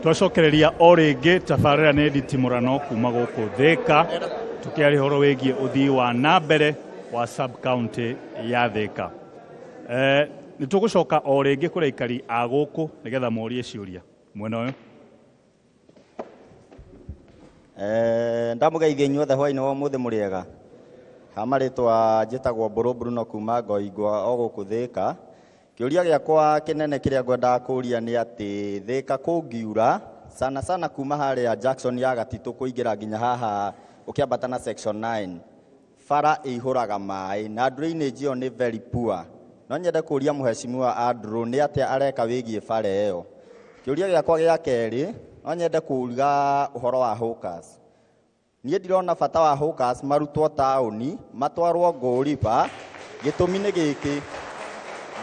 Twacokereria o rĩngĩ tabarĩra nĩ nditimũrano kuma gũkũ Thĩka, tũkĩaria ũhoro wĩgiĩ ũthii wa na mbere wa sub county ya Thĩka. Nĩ tũgũcoka o rĩngĩ kũrĩ aikari a gũkũ nĩgetha morie ciũria. Mwena ũyũ. Ndamũgeithia inyuothe hwainĩ wa ũmũthĩ mũrĩ ega. Ha marĩtwa njĩtagwo Mbũrũ Bruno kuma Ngoingwa o gũkũ Thĩka. Kĩũria gĩakwa kĩnene kĩrĩa ngwendaga kũria nĩ atĩ Thĩka kũngiura sana sana kuma harĩa Jackson ya Gatitũ kũingĩra nginya haha ũkĩambata na section 9 bara ĩihũraga maĩ na drainage ĩyo nĩ very poor. No nyende kũria mũheshimiwa Andrew nĩ atĩa areka wĩgiĩ bara ĩyo. Kĩũria gĩakwa gĩa kerĩ no nyende kũuga ũhoro wa hawkers. Niĩ ndirona bata wa hawkers marutwo taũni matwarwo Ngũriba. Gĩtũmi nĩ gĩkĩ,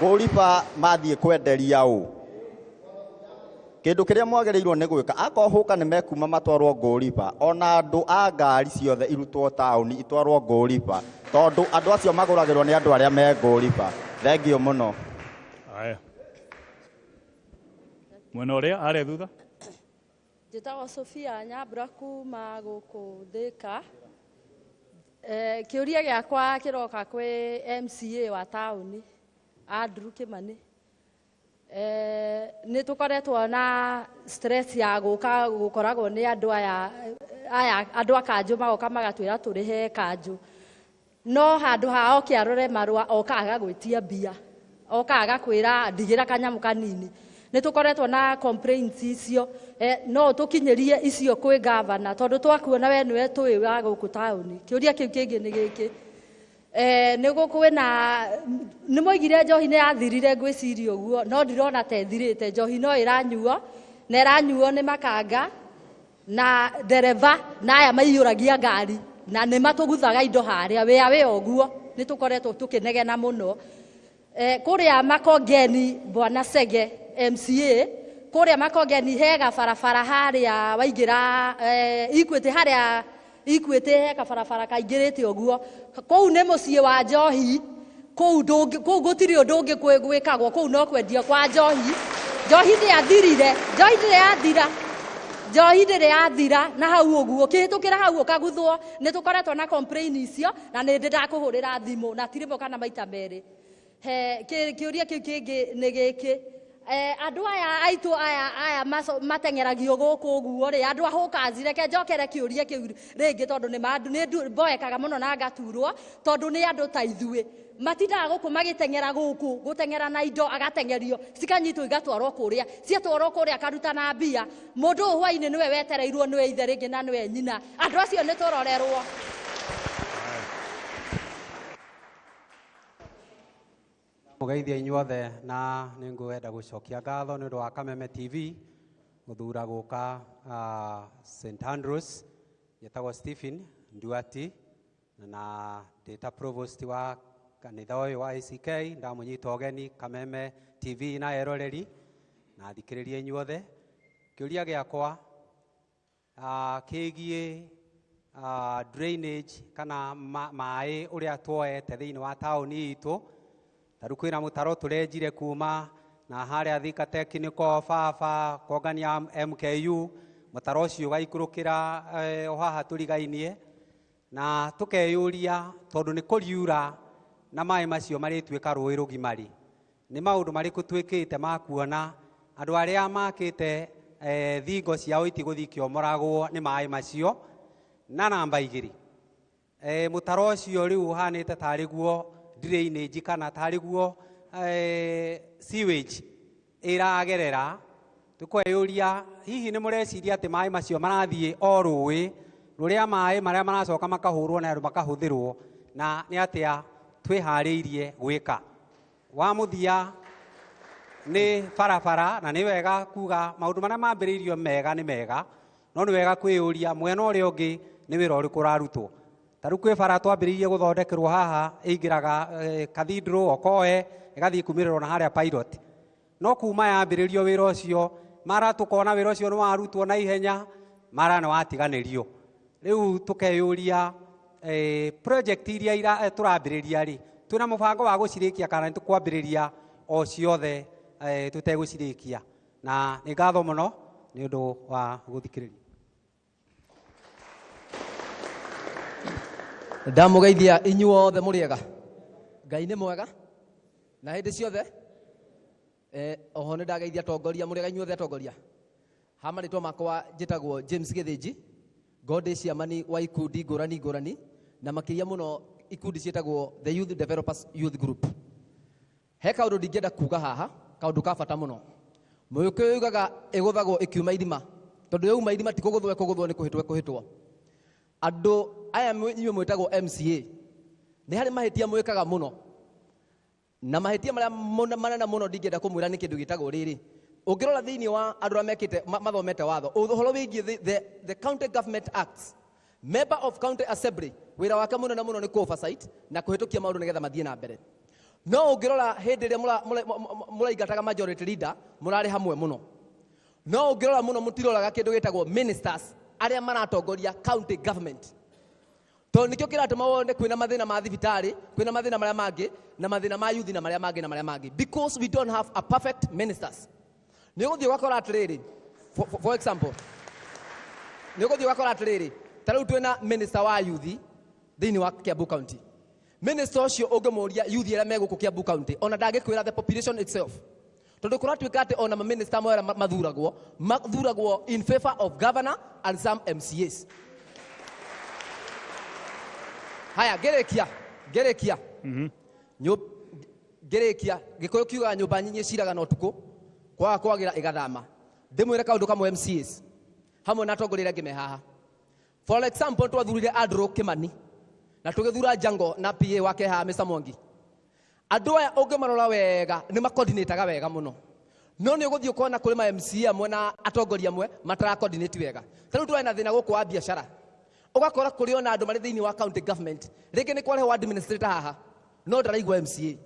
Ngũriba mathiĩ kwenderia ũ? Kĩndũ kĩrĩa mwagĩrĩirwo nĩ gwĩka, akorwo hawker nĩ mekuma matwarwo Ngũriba, ona andũ a ngari ciothe irutwo taũni itwarwo Ngũriba, tondũ andũ acio magũragĩrwo nĩ andũ arĩa me Ngũriba. Thengiũ mũno. Haya. Mwena ũrĩa arĩa thutha. Njĩtagwo Sofia Nyambura kuma gũkũ Thĩka. Kĩũria gĩakwa kĩroka kwĩ MCA wa taũni Andrew Kimani. Nĩ tũkoretwo na stress ya gũka gũkoragwo nĩ andũ aya, aya andũ a kanjũ magoka magatwĩra tũrĩhe kanjũ, no handũ ha oke arore marũa oka agagwĩtia mbia, oka agakwĩra ndigĩra kanyamũ kanini. Nĩ tũkoretwo na complaints icio, no tũkinyĩrie icio kwĩ gavana tondũ twakuona we nĩwe tũĩ wa gũkũ taũni. Kĩũria kĩu kĩngĩ nĩ gĩkĩ, nĩ kwĩna nĩ moigire njohi nĩ yathirire, ngwĩciria ũguo, no ndirona ta ĩthirĩte. Njohi no ĩranyuo na ĩranyuo nĩ makanga na ndereba na aya maiyũragia ngari na nĩ matũguthaga indo harĩa wĩa wĩ ũguo. Nĩ tũkoretwo tũkĩnegena mũno. Kũrĩa Makongeni, Bwana Sege MCA, kũrĩa Makongeni he gabarabara harĩa waingĩra, Equity, harĩa Equity he kabarabara kaingĩrĩte ũguo, kũu nĩ mũciĩ wa njohi. Kũu kũu gũtirĩ ũndũ ũngĩ gwĩkagwo kũu no kwendia kwa njohi. Njohi ndĩathirire, njohi ndĩrĩ yathira, njohi ndĩrĩ yathira na hau ũguo ũkĩhĩtũkĩra hau ũkaguthwo. Nĩ tũkoretwo na complain icio na nĩ ndĩ ndakũhũrĩra thimũ na ti rĩmwe kana maita merĩ. He kĩũria kĩu kĩngĩ nĩ gĩkĩ, andũ aya aitũ aya aya mateng'eragio gũkũ ũguo rĩ, andũ a hawkers, reke njokere kĩũria kĩu rĩngĩ tondũ nĩ mboekaga mũno na ngaturwo, tondũ nĩ andũ ta ithuĩ matindaga gũkũ magĩteng'era gũkũ, gũteng'era na indo agateng'erio cikanyitwo igatwarwo kũrĩa, ciatwarwo kũrĩa akaruta na mbia. Mũndũ ũyũ hwainĩ nĩwe wetereirwo, nĩwe ithe rĩngĩ na nĩwe nyina. Andũ acio nĩ tũrorerwo. Mũgeithia inyuothe na nĩ ngwenda gũcokia ngatho nĩ ũndũ wa Kameme TV gũthura gũka St Andrews. Njĩtagwo Stephen Nduati na ndĩ ta provost wa kanitha ũyũ wa ACK. Ndamũnyita ũgeni Kameme TV na eroreri na athikĩrĩria inyuothe. Kĩũria gĩakwa kĩgiĩ drainage kana maĩ ũrĩa tuoete thĩinĩ wa taũni itũ. Ta rĩu kwĩna mũtaro tũrenjire kuma na harĩa Thika Technical baba kongania MKU, mũtaro ũcio ũgaikũrũkĩra o haha tũrigainie, na tũkeyũria tondũ nĩ kũriura na maĩ macio marĩtuĩka rũĩ rũgima rĩ, nĩ maũndũ marĩkũ twĩkĩte ma kuona andũ arĩa makĩte thingo ciao itigũthiĩ ikĩomoragwo nĩ maĩ macio. Na namba igĩrĩ, mũtaro ũcio rĩu ũhanĩte tarĩ guo drainage kana tarĩ guo sewage ĩragerera, tũkweyũria hihi nĩ mũreciria atĩ maĩ macio marathiĩ o rũĩ rũrĩa maĩ marĩa maracoka makahũrwo na andũ makahũthĩrwo, na nĩ atĩa twĩharĩirie gwĩka. Wa mũthia nĩ barabara, na nĩ wega kuga maũndũ marĩa mambĩrĩirio mega nĩ mega, no nĩ wega kwĩyũria mwena ũrĩa ũngĩ nĩ wĩra ũrĩkũ ũrarutwo. Ta rĩu kwĩ bara twambĩrĩirie gũthondekerwo haha ĩingĩraga Cathedral Okoe ĩgathiĩ kumĩrĩrwo na harĩa Pilot, no kuma yambĩrĩrio wĩra ũcio mara tũkona wĩra ũcio nĩ warutwo na ihenya, mara nĩ watiganĩrio. Rĩu tũkeyũria project iria tũrambĩrĩria rĩ, twĩna mũbango wa gũcirĩkia kana nĩ tũkwambĩrĩria o ciothe tũtegũcirĩkia. Na nĩ ngatho mũno Nĩ ũndũ wa gũthikĩrĩria. Ndamũgeithia inyuothe mũrĩega. Ngai nĩ mwega na hĩndĩ ciothe. Oho nĩ ndageithia atongoria, mũrĩega inyuothe atongoria. Ha marĩtwa makwa njĩtagwo James Gĩthĩnji, ngorwo ndĩ ciamani wa ikundi ngũrani ngũrani, na makĩria mũno ikundi ciĩtagwo the Youth Developers Youth Group. He kaũndũ ndingĩenda kuga haha, kaũndũ ka bata mũno. Mũgĩkũyũ yugaga ĩgũthagwo ĩkiuma irima, tondũ yauma irima ti kũgũthwo ĩkũgũthwo, nĩ kũhĩtwo ĩkũhĩtwo. Andũ aya inyuĩ mwĩtagwo MCA, nĩ harĩ mahĩtia mwĩkaga mũno, na mahĩtia marĩa manene mũno ndingĩenda kũmwĩra nĩ kĩndũ gĩtagwo rĩrĩ. Ũngĩrora thĩinĩ wa andũ arĩa mekĩte mathomete watho, ũhoro wĩgiĩ the County Government Acts, member of county assembly wĩra wake mũnene mũno nĩ kũ oversight na kũhĩtũkia maũndũ nĩgetha mathiĩ na mbere. No ũngĩrora hĩndĩ ĩrĩa mũraingataga majority leader, mũrarĩ hamwe mũno. No ũngĩrora mũno mũtiroraga kĩndũ gĩtagwo ministers arĩa maratongoria county government, tondũ nĩkĩo kĩratũma wone kwĩna mathĩna ma thibitarĩ, kwĩna mathĩna marĩa mangĩ, na mathĩna ma youth, na marĩa mangĩ na marĩa mangĩ, because we don't have a perfect ministers. Nĩ ũgũthiĩ ũgakora atĩrĩrĩ, for example, nĩ ũgũthiĩ ũgakora atĩrĩrĩ, ta rĩu twĩna minister wa youth thĩinĩ wa Kiambu County. Minister ũcio ũngĩmũria youth arĩa me gũkũ Kiambu County, ona ndangĩkwĩra the population itself, tondũ kũratuĩka atĩ ona maminista amwe arĩa mathuragwo in favor of governor and some MCAs. Haya, ngĩrĩkia, ngĩrĩkia. Ngĩrĩkia, Gĩkũyũ kiugaga nyũmba nyingĩ ciraga na ũtukũ, kwaga kwagĩra ĩgathama. Ndĩmwĩre kaũndũ kamwe, MCAs hamwe na atongoria arĩa angĩ me haha. For example, twathurire Andrew Kimani na tũgĩthura Jango na PA wake haha Mr. Mwangi. Andũ aya ũngĩmarora wega nĩ macoordinataga wega mũno, no nĩ ũgũthiĩ ũkona kũrĩ ma MCA amwe na atongoria amwe matara coordinate wega. Ta rĩu tũrarĩ na thĩna gũkũ wa biacara, ũgakora kũrĩ ona andũ marĩ thĩinĩ wa county government, rĩngĩ nĩ kwarehwo administrator haha no ndaraigua MCA,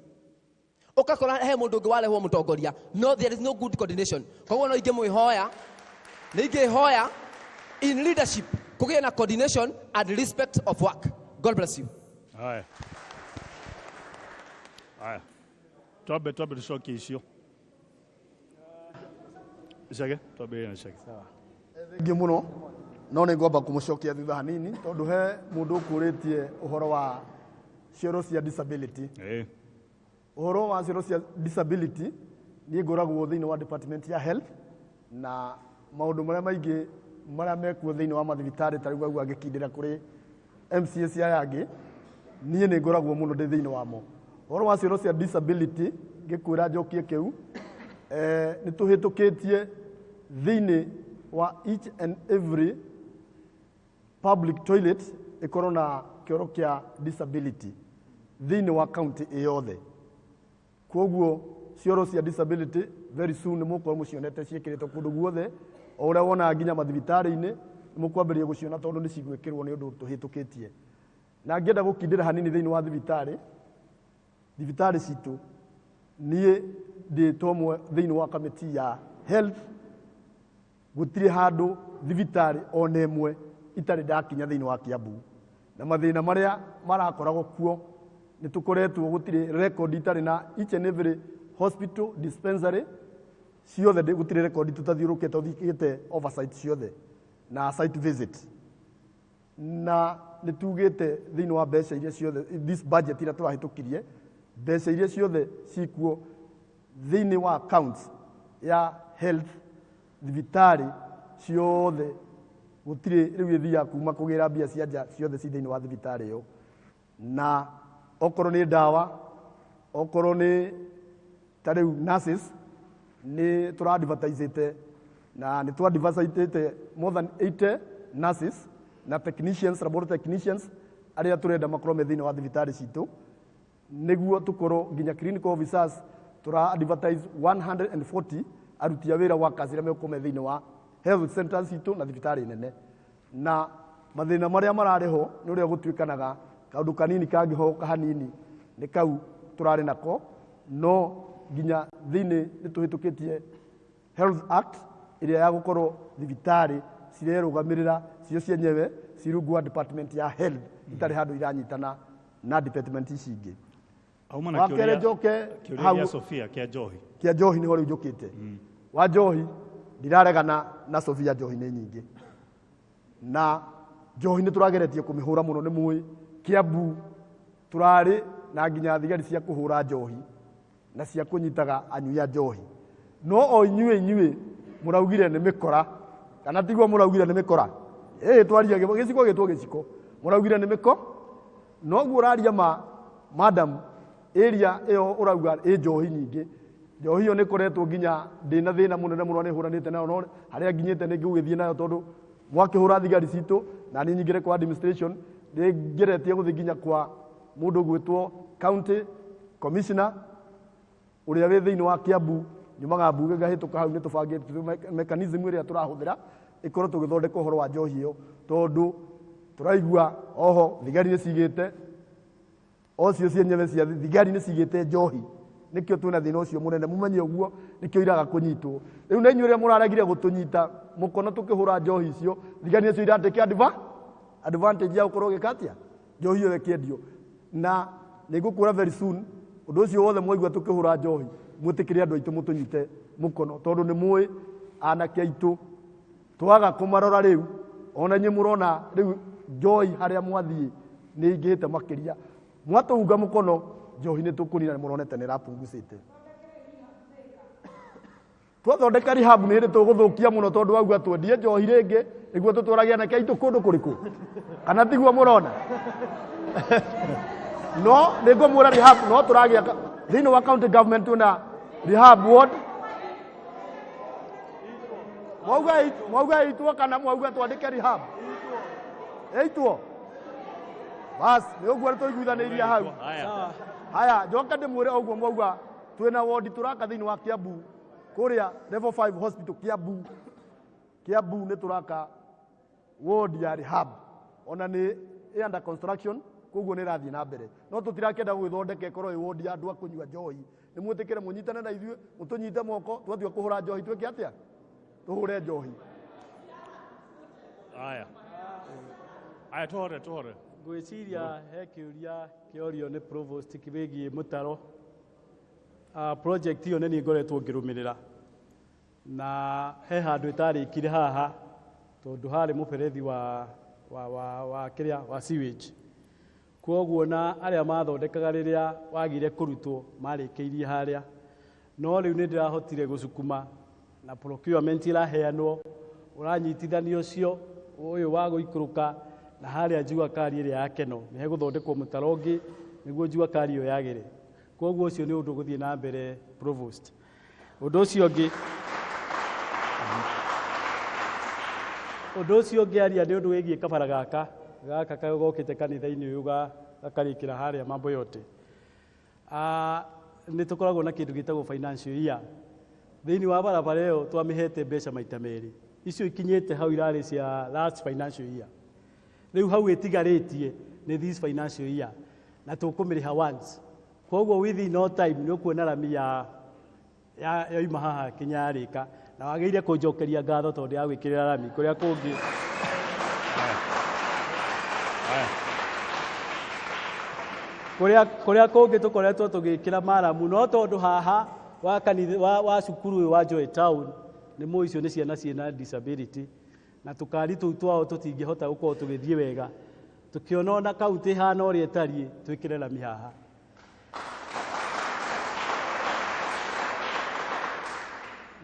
ũgakora he mũndũ ũngĩ warehwo mũtongoria, no there is no good coordination. Koguo no ingĩmwĩhoya, nĩ ingĩhoya in leadership kũgĩe na coordination and respect of work. God bless you. Haya. Haya. Twambe tucokie icio. Icage, twambĩrĩrie na Icage. Thengiũ mũno, no nĩ ngwamba kũmũcokia thutha hanini, tondũ he mũndũ ũkũrĩtie ũhoro wa cioro cia disability. Ũhoro wa cioro cia disability, niĩ ngoragwo thĩinĩ wa department ya health, na maũndũ marĩa maingĩ marĩa mekuo thĩinĩ wa mathibitarĩ, ta rĩu augua ngĩkindĩra kũrĩ MCAs aya angĩ, niĩ nĩ ngoragwo mũno ndĩ thĩinĩ wamo. Ũhoro wa cioro cia disability, ngĩkwĩra njokie kĩu, nĩ tũhĩtũkĩtie thĩinĩ wa each and every public toilet ĩkorwo na kĩoro kĩa disability thĩinĩ wa county ĩyothe. Koguo cioro cia disability very soon nĩ mũgũkorwo mũcionete ciĩkĩrĩtwo kũndũ guothe, o ũrĩa wonaga nginya mathibitarĩ-inĩ nĩ mũkwambĩrĩria gũciona, tondũ nĩ cigwĩkĩrwo nĩ ũndũ tũhĩtũkĩtie. Na ngĩenda gũkindĩra hanini thĩinĩ wa thibitarĩ citũ, niĩ ndĩ ta ũmwe thĩinĩ wa kamĩtĩ ya health, gũtirĩ handũ thibitarĩ ona ĩmwe itarĩ ndakinya thĩinĩ wa Kiambu, na mathĩna marĩa marakoragwo kuo nĩ tũkoretwo gũtirĩ record itarĩ na each and every hospital, dispensary ciothe, gũtirĩ record tũtathiũrũkĩte tũthiĩte oversight ciothe na site visit. Na nĩ tugĩte thĩinĩ wa mbeca iria ciothe, this budget iria tũrahĩtũkirie, mbeca iria ciothe cikuo thĩinĩ wa accounts ya health, thibitarĩ ciothe gũtirĩ rĩu ĩthiaga kuma kũgĩra mbia cia nja, ciothe ci thĩinĩ wa thibitarĩ ĩyo. Na okorwo nĩ ndawa, okorwo nĩ ta rĩu nurses, nĩ tũra-advertisĩte na nĩ tũ-advertisĩte more than 80 nurses na technicians, laboratory technicians arĩa tũrenda makorwo me thĩinĩ wa thibitarĩ citũ, nĩguo tũkorwo nginya clinical officers tũra advertise 140 aruti a wĩra workers arĩa megũkorwo me thĩinĩ wa health centers citũ na thibitarĩ nene. Na mathĩna marĩa mararĩ ho nĩ ũrĩa gũtuĩkanaga kaũndũ kanini kangĩhoka hanini nĩ kau tũrarĩ nako, no nginya thĩinĩ nĩ tũhĩtũkĩtie Health Act ĩrĩa ya gũkorwo thibitarĩ cirerũgamĩrĩra cio cienyewe ci rungu wa department ya health, itarĩ handũ iranyitana na department ici ingĩ. Auma na Wa kerĩ kĩũria njoke kĩũria hau gĩa Sofia kĩa njohi. Kĩa njohi nĩho rĩu njũkĩte. Wa njohi, Ndiraregana na Sofia njohi nĩ nyingĩ na njohi nĩ tũrageretie kũmĩhũra mũno nĩ mũĩ Kiambu tũrarĩ na nginya thigari cia kũhũra njohi na cia kũnyitaga anyui a njohi no o inyuĩ inyuĩ mũraugire nĩ mĩkora kana tiguo mũraugire nĩ mĩkora ĩĩ twaria gĩciko gĩtwo gĩciko mũraugire nĩ mĩko noguo ũraria ma madam area ĩyo ũrauga ĩ njohi nyingĩ njohi ĩyo nĩ ĩkoretwo nginya ndĩna thĩna mũnene mũno nĩ hũranĩte nayo no harĩa nginyĩte nĩ ngũgĩthiĩ nayo tondũ mwakĩhũra thigari citũ na niĩ nyingĩre kwa administration nĩ ngeretie gũthiĩ nginya kwa mũndũ ũgwĩtwo county commissioner ũrĩa wĩ thĩinĩ wa Kiambu nyumaga mbunge ngahĩtũka hau nĩ tũbangĩte mechanism ĩrĩa tũrahũthĩra ĩkorwo tũgĩthondeka ũhoro wa njohi ĩyo tondũ tũraigua oho thigari nĩ cigĩte ocio cienyewe cia thigari nĩ cigĩte njohi nĩkĩo twĩna thĩna ũcio mũnene mumenye ũguo nĩkĩo iraga kũnyitwo rĩu na inyuĩ ũrĩa mũraregire gũtũnyita mũkono tũkĩhũra njohi icio thigari nĩcio iratĩke advantage ya gũkorwo gĩka atĩa njohi ĩyo ĩkĩendio na nĩ ngũkwĩra very soon ũndũ ũcio wothe mwaigua tũkĩhũra njohi mwĩtĩkĩre andũ aitũ mũtũnyite mũkono tondũ nĩ mũĩ anake aitũ twaga kũmarora rĩu ona inyuĩ mũrona rĩu njohi harĩa mwathiĩ nĩ ingĩhĩte makĩria mwatũunga mũkono njohi nĩ tũkũnina nĩ mũronete nĩ ĩrapungusĩte twathondeka rehab nĩ hĩndĩ tũgũthũkia mũno tondũ wauga twendie njohi rĩngĩ nĩguo tũtwarage anake aitũ kũndũ kũrĩkũ kana tiguo mũrona no nĩ ngũmwĩra rehab no tũragĩa thĩinĩ wa county government twĩna rehab ward mwauga ĩitwo kana mwauga twandĩke rehab ĩitwo bas nĩ ũguo tũiguithanĩirie hau haya njoke ndĩmwĩre ũguo mwauga twĩna wondi tũraka thĩinĩ wa Kiambu kũrĩa level 5 hospital Kiambu Kiambu nĩ tũraka ward ya rehab ona nĩ ĩ under construction koguo nĩ ĩrathiĩ na mbere no tũtirakĩenda gũgĩthondeka ĩkorwo ĩ ward ya andũ a kũnyua njohi nĩ mwĩtĩkĩre mũnyitane na ithuĩ mũtũnyite moko twatua kũhũra njohi twĩke atĩa tũhũre njohi Haya. Haya tuhore tuhore. Ngwĩciria he kĩũria kĩorio nĩ provost wĩgiĩ mũtaro. Project ĩyo nĩ niĩ ngoretwo ngĩrũmĩrĩra na he handũ ĩtarĩkire haha tondũ harĩ mũberethi wa kĩrĩa wa sewage kwoguo na arĩa mathondekaga rĩrĩa wagire kũrutwo marĩkĩirie harĩa no rĩu nĩ ndĩrahotire gũcukuma na procurement ĩraheanwo ũranyitithania ũcio ũyũ wa gũikũrũka na harĩa jua kali ĩrĩa ya Keno nĩ hegũthondekwo mũtaro ũngĩ nĩguo jua kali ĩyo yagĩre kwoguo ũcio nĩ ũndũ ũgũthiĩ na mbere provost. Ũndũ ũcio ũngĩ aria nĩ ũndũ wĩgiĩ kabara gaka gaka gokĩte kanitha-inĩ ũyũ gakarĩkĩra harĩa mambo yote. Nĩ tũkoragwo na kĩndũ gĩtagwo financial year thĩinĩ wa barabara ĩyo twamĩhete mbeca maita merĩ icio ikinyĩte hau irarĩ cia last financial year rĩu hau ĩtigarĩtie nĩ this financial year na tũkũmĩrĩha once koguo within no time nĩ ũkuona rami ya yoima haha kinya yarĩka na wagĩrĩire kũnjokeria ngatho tondũ ya gwĩkĩrĩra rami kũrĩa kũngĩ kũrĩa kũngĩ tũkoretwo tũgĩkĩra maramu no tondũ haha wa kanitha wa cukuru ũyũ wa Joy Town nĩ mũĩ icio nĩ ciana ciĩna disability na tũkari tũu twao tũtingĩhota gũkorwo tũgĩthiĩ wega tũkĩona ona kaunti ĩhana ũrĩa ĩtariĩ twĩkĩre rami haha.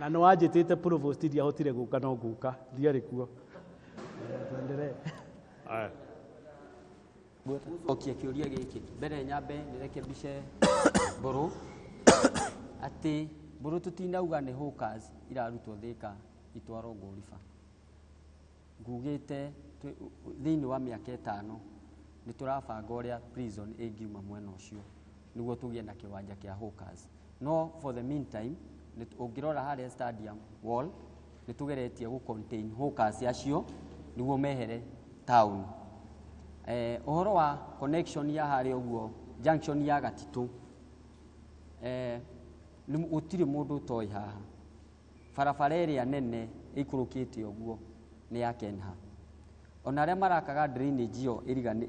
Na nĩ wanjĩtĩte provost ndiahotire gũka no ngũka ndiarĩ kuo. Tuendelee. Gũcokia kĩũria gĩkĩ mbere nyambe nĩrekebishe mbũrũ atĩ mbũrũ tũtinauga nĩ hawkers irarutwo Thĩka itwarwo Ngũriba. Ngugĩte thĩinĩ wa mĩaka 5 nĩ tũrabanga ũrĩa prison ĩngiuma mwena ũcio nĩguo tũgĩe na kĩwanja kĩa hawkers. No for the meantime ũngĩrora harĩa stadium wall nĩ tũgeretie gũ contain hawkers acio nĩguo mehere town. Ũhoro wa connection ya harĩa ũguo junction ya Gatitũ gũtirĩ mũndũ ũtoĩ haha barabara ĩrĩa nene ĩikũrũkĩte ũguo nĩ ya Kenha. Ona arĩa marakaga drainage ĩyo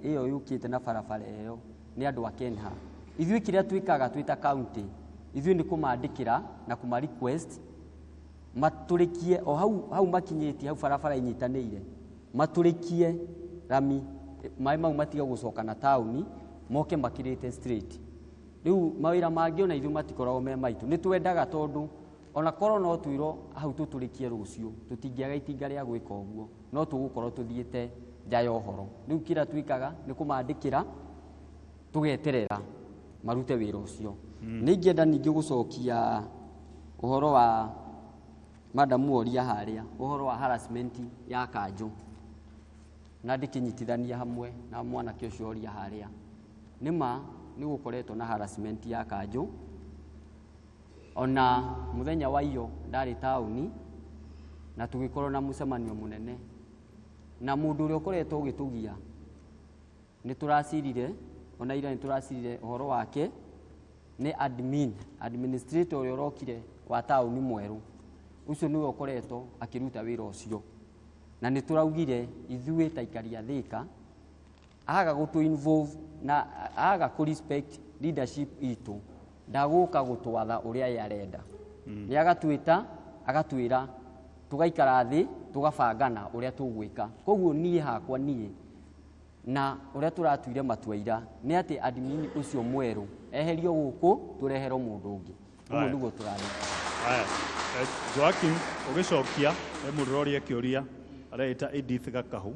ĩyo yũkĩte na barabara ĩyo nĩ andũ a Kenha. Ithuĩ kĩrĩa twĩkaga twĩ ta county ithuĩ nĩ kũmandĩkĩra na kũma request Matũrĩkie o hau hau makinyĩtie hau barabara inyitanĩire, matũrĩkie rami, maĩ mau matige gũcoka na taũni, moke makĩrĩte straight. Rĩu mawĩra mangĩ ona ithuĩ matikoragwo me maitũ, nĩ twendaga tondũ ona korwo no twĩrwo hau tũtũrĩkie rũciũ, tũtingĩaga itinga rĩa gwĩka ũguo, no tũgũkorwo tũthiĩte nja ya ũhoro. Rĩu kĩrĩa twĩkaga nĩ kũmandĩkĩra, tũgeterera marute wĩra ũcio. Nĩ ingĩenda ningĩ gũcokia ũhoro wa madam woria harĩa, ũhoro wa harassment ya kanjũ, na ndĩkĩnyitithania hamwe na mwanake ũcio oria harĩa. Nĩ ma nĩ gũkoretwo na harassment ya kanjũ. Ona mũthenya wa iyo ndarĩ taũni na tũgĩkorwo na mũcemanio mũnene na mũndũ ũrĩa ũkoretwo ũgĩtũgia, nĩ tũracirire ona ira, nĩ tũracirire ũhoro wake, nĩ admin administrator ũrĩa ũrokire wa taũni mwerũ. Ũcio nĩwe ũkoretwo akĩruta wĩra ũcio, na nĩ tũraugire ithuĩ ta aikari a Thĩka, aga gũtũ involve na aga kũ respect leadership itũ, ndagũka gũtwatha ũrĩa ye arenda. Nĩ agatwĩta, agatwĩra, tũgaikara thĩ, tũgabangana ũrĩa tũgwĩka. Koguo niĩ hakwa, niĩ na ũrĩa tũratuire matua ira nĩ atĩ admin ũcio mwerũ eherio gũkũ, tũreherwo mũndũ ũngĩ. Ũguo nĩguo tũrarĩ. Aya, Joaquim, ũgĩcokia, he mũndũ ũroria kĩũria areĩta Edith Gakahu,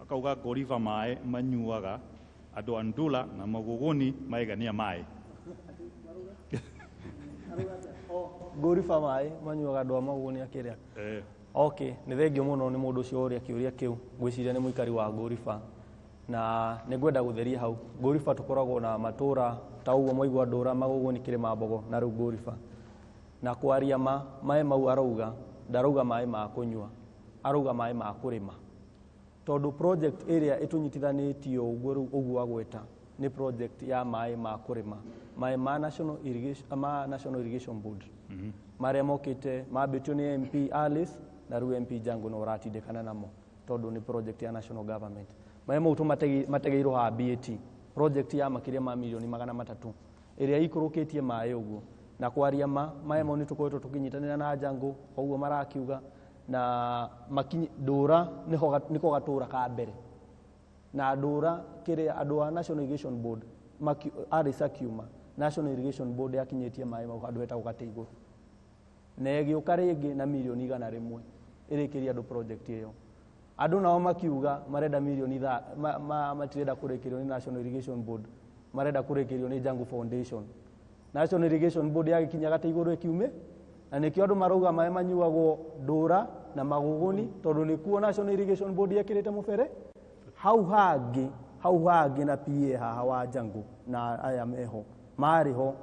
akauga Ngoriba maĩ manyuaga andũ a Ndula na Magũgũni maigania maĩ. Ngoriba maĩ manyuaga andũ a Magũgũni akĩrĩa? Eh. Okay, nĩ thengio mũno nĩ mũndũ ũcio ũrĩa kĩũria kĩu. Ngwĩciria nĩ mũikari wa Ngoriba, na nĩ ngwenda gũtheria hau. Ngoriba tũkoragwo na matũra ta ũguo mwaigua, Ndũra, Magũgũni, Kĩrĩma Mbogo na rĩu Ngoriba. Na kwaria ma, maĩ mau arauga, ndarauga maĩ ma kũnyua, arauga maĩ ma kũrĩma, tondũ project ĩrĩa ĩtũnyitithanĩtio ũguo rĩu ũguo agweta nĩ project ya maĩ ma kũrĩma, maĩ ma National Irrigation, ma National Irrigation Board, marĩa mokĩte mambĩtio nĩ MP Alice, na rĩu MP Jango no ũratindĩkana namo, tondũ nĩ project ya national government. Maĩ mau tũmategeirwo haha BAT, project ya makĩria ma mirioni 300 ĩrĩa ikũrũkĩtie maĩ ũguo. Na kwaria ma, maĩ mau nĩ tũkoretwo tũkĩnyitanĩra na Jango ũguo marakiuga na makinyi Ndũra nĩho nĩko gatũra ka mbere na Ndũra kĩrĩa andũ a National Irrigation Board Alice akiuma, National Irrigation Board yakinyĩtie maĩ mau handũ hetagwo gatĩ igũrũ, na ĩgĩũka rĩngĩ na mirioni 100 ĩrĩkĩrie andũ project ĩyo. Andũ nao makiuga marenda mirioni itha, matirenda kũrĩkĩrio nĩ National Irrigation Board, marenda kũrĩkĩrio nĩ Jango Foundation. National Irrigation Board yagĩkinya gatĩ igũrũ ĩkiume, na nĩkĩo andũ marauga maĩ manyuagwo Ndũra na Magũgũni, tondũ nĩkuo National Irrigation Board yekĩrĩte mũbere hau hangĩ, hau hangĩ. Na PA haha wa Jango na aya meho marĩ ho,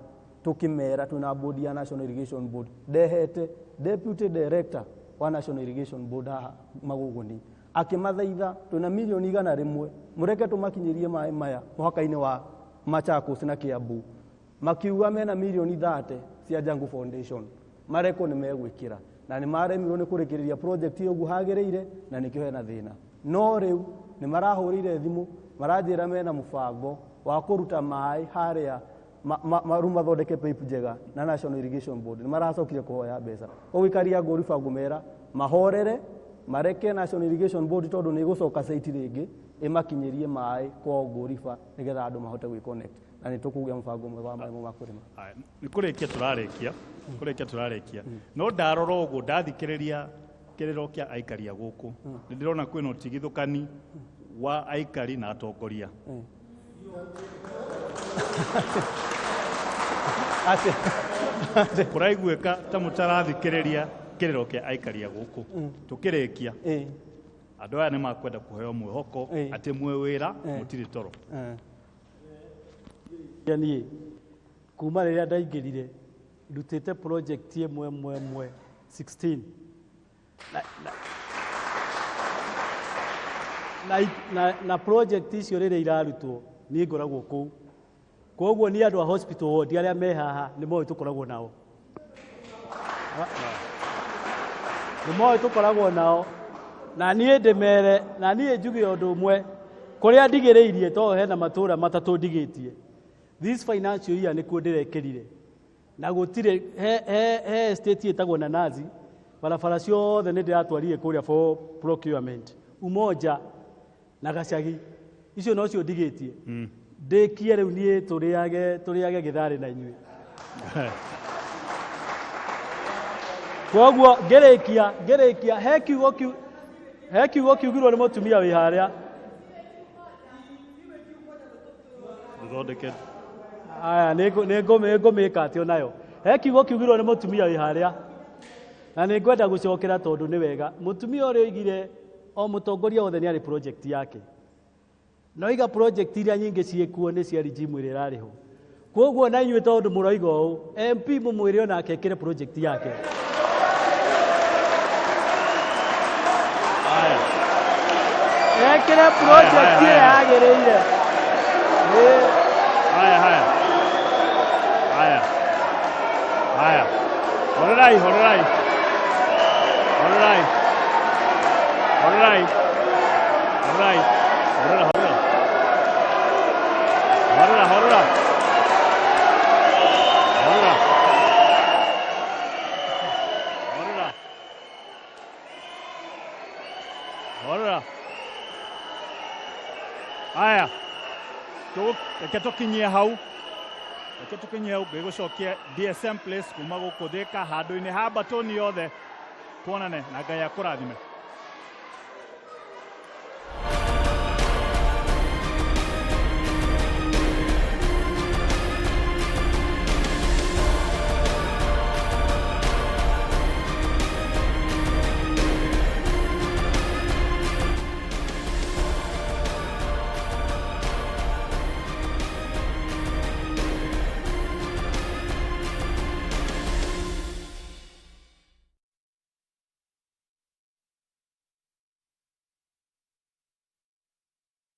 tũkĩmera twĩna board ya National Irrigation Board, ndehete deputy director wa National Irrigation Board haha Magũgũni, akĩmathaitha twĩna mirioni 100, mũreke tũmakinyĩrie maĩ maya mũhaka-inĩ wa Machakos na Kiambu. Makiuga mena mirioni 30 cia Jango Foundation, marekwo nĩ megwĩkĩra, na nĩ maremirwo nĩ kũrĩkĩrĩria project ĩyo ũguo hagĩrĩire, na nĩkĩo hena thĩna. No rĩu nĩ marahũrĩire thimũ, maranjĩra mena mũbango wa kũruta maĩ harĩa rĩu mathondeke pipe njega na National Irrigation Board. Nĩ maracokire kũhoya mbeca. Koguo ikaria Ngoriba ngũmera mahorere, mareke National Irrigation Board, tondũ nĩ ĩgũcoka site rĩngĩ ĩmakinyĩrie maĩ kwao Ngoriba, nĩgetha andũ mahote gwĩ-connect, na nĩ tũkũgĩa mũbango mwega wa maĩ mau ma kũrĩma. Aya, nĩ kũrĩkia tũrarĩkia, kũrĩkia tũrarĩkia, no ndarora ũguo, ndathikĩrĩria kĩrĩro kĩa aikari a gũkũ, nĩ ndĩrona kwĩna ũtigithũkani wa aikari na atongoria. Kũraiguĩka ta mũtarathikĩrĩria kĩrĩro kĩa aikari a gũkũ. Tũkĩrĩkia, andũ aya nĩ makwenda kũheo mwĩhoko atĩ mwĩ wĩra, mũtirĩ toro. Ya niĩ kuma rĩrĩa ndaingĩrire, ndutĩte project ĩmwe ĩmwe ĩmwe 16 na project icio rĩrĩa irarutwo, niĩ ngoragwo kũu. Koguo niĩ andũ a hospital ward arĩa me haha nĩ moĩ tũkoragwo nao, nĩ moĩ tũkoragwo nao. Na niĩ ndĩmere, na niĩ njuge ũndũ ũmwe, kũrĩa ndigĩrĩirie, to hena matũra matatũ ndigĩtie this financial year, nĩkuo ndĩrekĩrire, na gũtirĩ he estate ĩtagwo Nanazi. Barabara ciothe nĩ ndĩratwarire kũrĩa for procurement. Umoja na Gacagi icio nocio ndigĩtie. Ndĩkie rĩu niĩ tũrĩage tũrĩage gĩtharĩ na inyuĩ. Koguo ngĩrĩkia ngĩrĩkia he kiugo kiu he kiugo kiugirwo nĩ mũtumia wĩ harĩa. Thondeke. Aya nĩ ngũmĩka atĩ onayo. He kiugo kiugirwo nĩ mũtumia wĩ harĩa. Na nĩ ngwenda gũcokera tondũ nĩ wega. Mũtumia ũrĩa oigire o mũtongoria wothe nĩ arĩ project yake. Na oiga project iria nyingĩ ciĩkuo nĩ cia regime ĩrĩa ĩrarĩ ho. Koguo na inyuĩ tondũ mũroiga ũũ, MP mũmwĩre onake ekĩre project yake. Aya. Ekĩre project ĩrĩa yagĩrĩire. Haya haya. Haya. Haya. Horerai, horerai. Horerai. Horerai. Horerai. Horera, horera. Horera, horera. Horera. Horera. Horera. Haya. Reke tũkinyie hau. Reke tũkinyie hau ngĩgũcokia DSM Place kuma gũkũ Thika handũ-inĩ ha mbatũni yothe. Tuonane na Ngai akũrathime.